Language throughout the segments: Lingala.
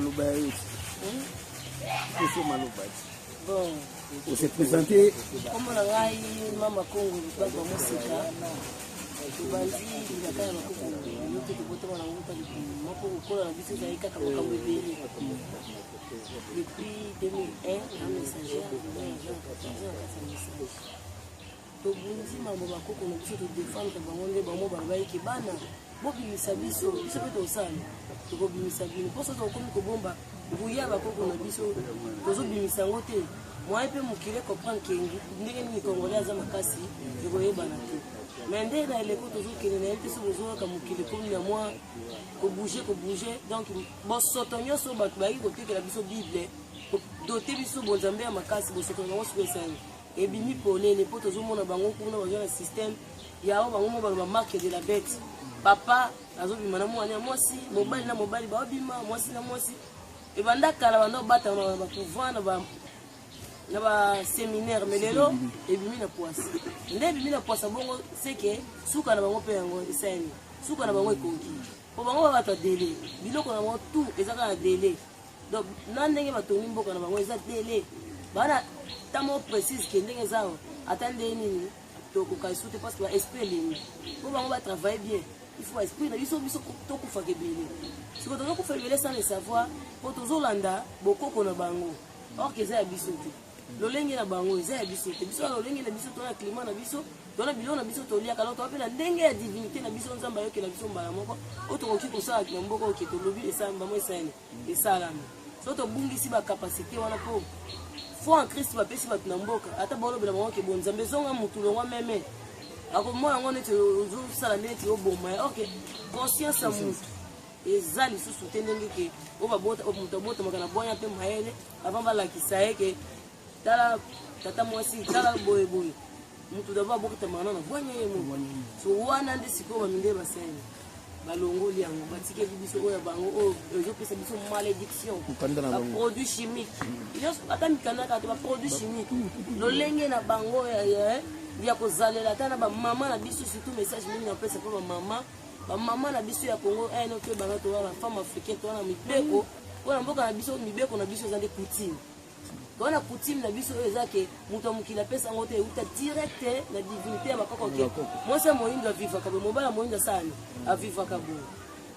Maloba ya yo. Pesa maloba. Bon. On s'est présenté. Kombo na ngai Mama Kongo Lubaba Moseka. Tobandi bilaka ya bakoko yo te tobotama na nguta libumu moko kokola na biso ezali kaka makambo ebele depuis 2001 na messager aza na kati ya message Tobundisi mambo bakoko na biso todefendre bango nde bango balobaki ke bana bobimisa biso biso mpe tosala tokobimisa bino mpo soki tokomi kobomba nguya ya bakoko na biso tozobimisa yango te moyen mpe mokili ecomprendre ke ndenge nini congolais aza makasi ekoyebana te mais nde na eleko tozokende na ye te soki bozoyoka mokili ekomi na mwa kobouge kobouge donc bosoto nyonso bato bayaki kotekela biso bible kodote biso bonzambe ya makasi bosoto na bango sikoyo esali Ebimi polele po tozo mona bango kuna baza na système ya oyo bango mo baloba marque de la bête. Papa azobima na mwana ya mwasi, mobali na mobali baobima, mwasi na mwasi. Ebanda kala banda obatama na ba couvent na ba na ba séminaire mais lelo ebimi na poisa. Nde ebimi na poisa bongo seke suka na bango pe yango esalemi. Suka na bango ekoki. Po bango ba bato ya délai. Biloko na bango tout eza kaka na délai. Donc na ndenge batongi mboka na bango eza dele bana temps moko précise ke ndenge eza awa ata ndenge nini tokoka lisusu te parce que ba esprit elengi mpo bango batravaille bien il faut esprit na biso biso tokufaka ebele sikoyo tozokufa ebele sans le savoir mpo tozolanda bokoko na bango or ke eza ya biso te lolenge na bango eza ya biso te biso na lolenge na biso to na climat na biso to na biloko na biso toliaka alors toa mpe na ndenge ya divinité na biso nzambe ayokela biso mbala moko oyo tokoki kosala na mboka oke tolobi esalami esalami esalami so tobungisi bacapacité wana mpo foi en christ bapesi bato na mboka ata balobela bango ke bonzambe ezonga motu longwa meme akomona yango neti ozosala neti oboma ye ok conscience ya motu eza lisusu te ndenge ke oyo moto abotamaka na bwanya mpe mayele avant balakisa ye ke tala tata mwasi tala boye boye moto d'abord abokotamaka nano bwanya ye moko so wana nde sikoyo bamindele basali balongoli yango batikeli biso oyo ya bango oyo ezopesa biso malédiction baproduit chimique nyonso ata mikanda kaka te baproduit chimique lolenge na bango ya kozalela ata na bamama na biso surtout message mingi napesa mpo bamama bamama na biso ya congo eno eh, toyebana toza ba femme africaine toza na mibeko mpo na mboka na biso mibeko na biso eza nde coutume toza na coutume na biso oyo eza ke moto ya mokili apesa yango te euta direct na divinité ya bakoko ke mwasi ya moyindo avivaka boye mobali ya moyindo asalani avivaka boye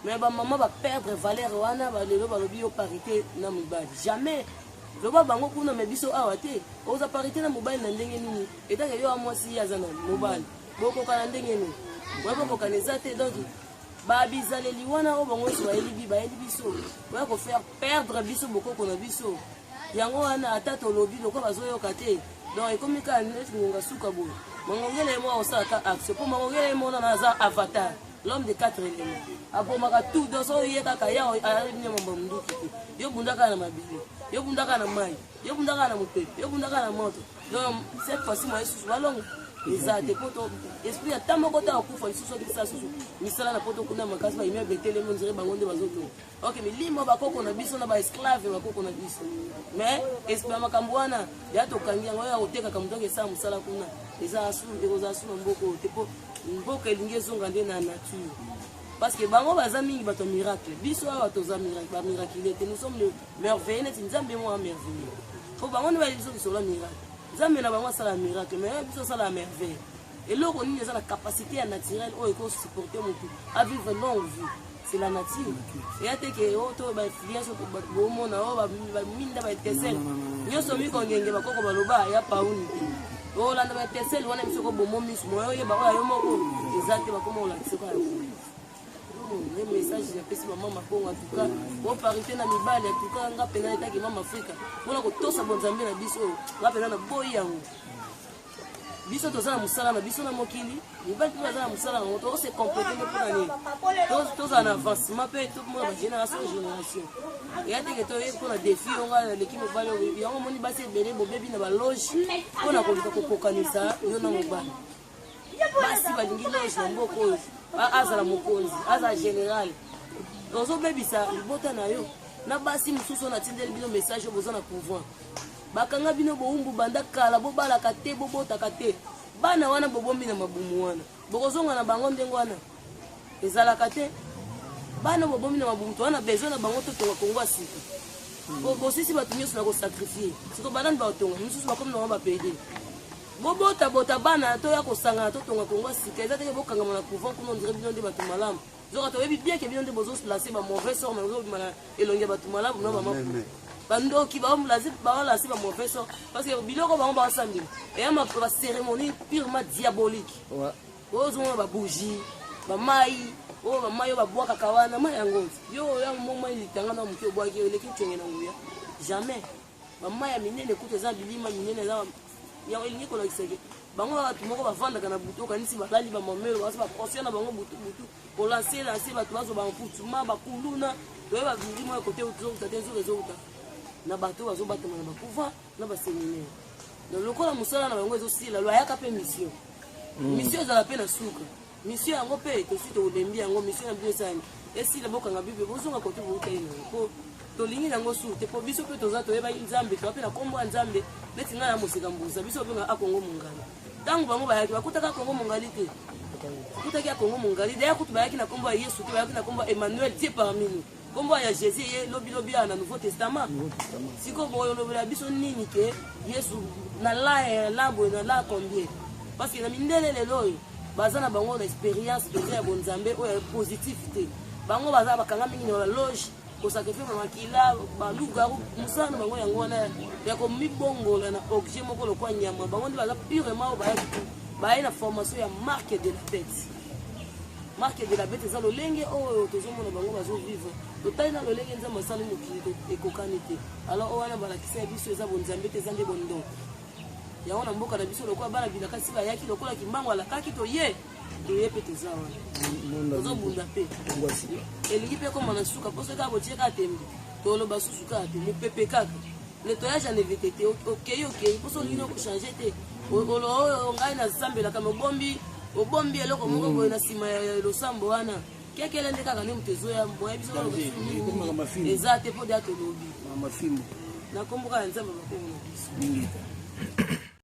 mais bamama baperdre valeur wana balelo balobi yo parité na mobali jamais loba bango kuna me biso awa te oza parité na mobali na ndenge nini etake yo ya mwasi ye aza na mobali bokokana ndenge nini oya bokokana eza te donc babizaleli wana oyo bango nyonso bayeli bayeli biso oya kofaire perdre biso bokoko na biso yango wana ata tolobi lokola bazoyoka te donc ekomi kaka neti ngonga suka boye mangongele ye moko akosala ka action mpo mangongele ye moko nana aza avatar l'homme de quatre éléments abomaka tout donc soki ye kaka ya ayebi nde mambo ya monduki te yo bunda kaka na mabele yo bunda kaka na mai yo bunda kaka na mopepe yo bunda kaka na moto donc cette fois-ci moye susu balongo eza te po esprit ata moko te akufa lisusu soki misala susu misala na poto kuna makasi baimmeuble etelemi ondire bango nde bazotonga ok milimo bakoko na biso na baesclave bakoko na biso mais esprit ya makambo wana ya tokangi yango ya kotekaka moto ake esala mosala kuna eza ekozala su na mboka oyo te po mboka elingi ezonga nde na nature parce que bango baza mingi bato ya miracle biso awa toza bamiracle te nous sommes le merveilleux neti nzambe moko merveilleux po bango nde bayebi biso lisolo ya miracle nzambe na bango asala miracle mais biso asala ya merveille eloko nini eza na capacité ya naturel oyo ekosupporte motu avivre longue vie c'est la nature eya te ke oyo to bainfluence bato bomona oyo baminda baetesele nyonso mikongenge bakoko baloba ya pauni te olanda baetesele wana biso kobomo miso moyo oyeba oyo yo moko eza te bakoma olakisa kaka nde message napesi bamama kongo antuka o parité na mibali antuka nga mpena etaki mama afrika mpona kotosa bonzambe na biso nga mpena naboyi yango biso toza na mosala na biso na mokili mibali mpe baza na mosala yango tose complete nde mpona nini tozala na avancement mpe tomona bagénération génération eya teke toye mpona défi yo ngai naleki mobali yango omoni basi ebele bobebi na baloge mpona koluka kokokanisa yo na mobali basi balingi loge na mboka oyo azala mokonzi azala général ozobebisa libota na yo na basi mosusu oyo natindeli bino message oyo boza na pouvoir bakanga bino bowumbu banda kala bobalaka te bobotaka te bana wana bobombi na mabumu wana bokozonga na bango ndenge wana ezalaka te. Bana bobomi na mabumu toza na besoin na bango totonga Kongo ya sika. Bosisi bato nyonso na kosacrifie. Siko banani baotonga misusu bakomi na bango bapede. Bobota bota bana toya kosangana totonga Kongo ya sika. Eza teke bokangama na couvent kuna ondire bino nde bato malamu. Zoka toyebi bien ke bino nde bozo lancer ba mauvais sort mais bozobima na elongi ya bato malamu na bama bandoki baolase ba mauvais sort parce que biloko bango baosambela eya ba cérémonie purement diabolique. Oyo ozomona ba bougie ba mai oyo ba mai oyo babwakaka wana mai yango yo oya mo mai litanga na moke obwaki eleki ncenge na nguya jamais. Ba mai ya minene kutu eza bilima minene eza yango elingi kolakisa ke bango bato moko bavandaka na butu okanisi balali bamamelo baza baconscient na bango butu butu kolanse lanse bato bazwa banfutuma bakuluna toyeba milimo ya kote ezowuta te nzoka ezowuta na bato bazobatama na bacouvent na baseminaire. Donc lokola mosala na bango ezosila lo ayaka mpe mission. Mission ezala mpe na suka. Mission yango mpe tosi tolembi yango mission na bino esani esila bokanga bible bozonga kote boutai nango po tolingi nango sur te po biso mpe toza toyebaki Nzambe toza mpe na nkombo ya Nzambe neti ngai na moseka mbuza biso babenga Akongo Mongali. Ntango bango bayaki bakutaka Akongo Mongali te, bakutaki Akongo Mongali deya kutu bayaki na nkombo ya Yesu te, bayaki na nkombo ya Emmanuel Dieu parmi nous. Nkombo ya Jésus ye lobi lobi ya na Nouveau Testament. Sikoyo bokolobela biso nini ke Yesu na la la boye na la combien? Parce que na mindele lelo oyo baza na bango na expérience mpenza ya bonzambe oyo ya positif te. Bango baza bakanga mingi na baloge kosakrifie ba makila balugaru mosala na bango yango wana ya komibongola na objet moko lokwa nyama. Bango nde baza purement oyo bayaki baye na formation ya marque de la bête. Marque de la bête eza lolenge oyo tozomona bango bazovivre. Totali na lolenge Nzambe asali mokili ekokani te. Alors oyo wana balakisa ya biso eza bonzambe te, eza nde bondoki. Yango na mboka na biso lokola bana bilaka si bayaki lokola kimbangu alakaki toye toye mpe toza wana tozobunda mpe elingi mpe koma na suka mpo soki kaka botie kaka tembe toloba susu kaka te mopepe kaka nettoyage en évité te okei okei mpo soki olingi okochange te oyo ngai nasambelaka mobombi obombi eloko moko boye na nsima ya losambo wana kekele nde kaka nde moto ezoya boye biso eza te mpo deya tolobi na nkombo kaka ya Nzambe bakoko na biso.